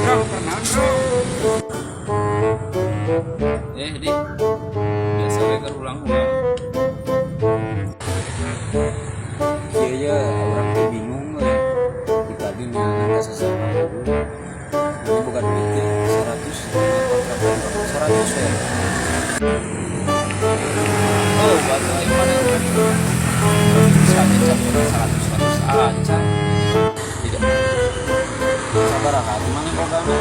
Bro, kunaon, Bro? Eh, di. Biasa we keur ulang-ulang. Iya ya, urang teh bingung we. Di tadi neangan ka sasaha. Ini bukan duit ya, 100 kontrakan 100 ya. Oh, buat aing mana bisa aja campur 100 100 aja. Tidak. Sabaraha maneh bogana?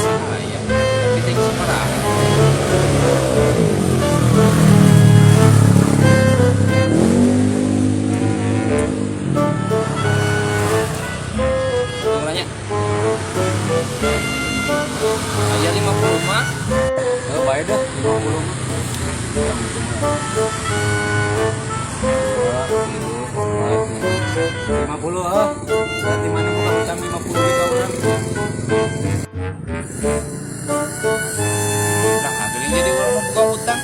Saya, tapi teh sabaraha. Tunggu nanya. Aya 50 mah. Oh, bae dah 50 mah. Urang hitung lah. Dua, tilu, empat, lima. 50 ah. Berarti maneh boga utang 50 ka urang? Nah, geuning jadi urang mah boga utang.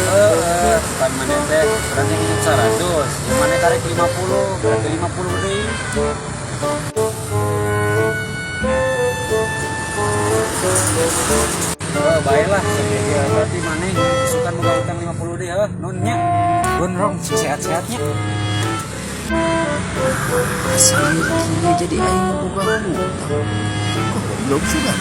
Eh, bukan maneh teh, berarti nginjem 100. Yang maneh tarik 50, berarti 50 deui. Oh, baiklah, ya, berarti maneh isukan boga utang 50 deui heuh, nun nya. Gondrong sing sehat-sehatnya. Asa kieu jadi aing nu boga hutang. Goblok sudah.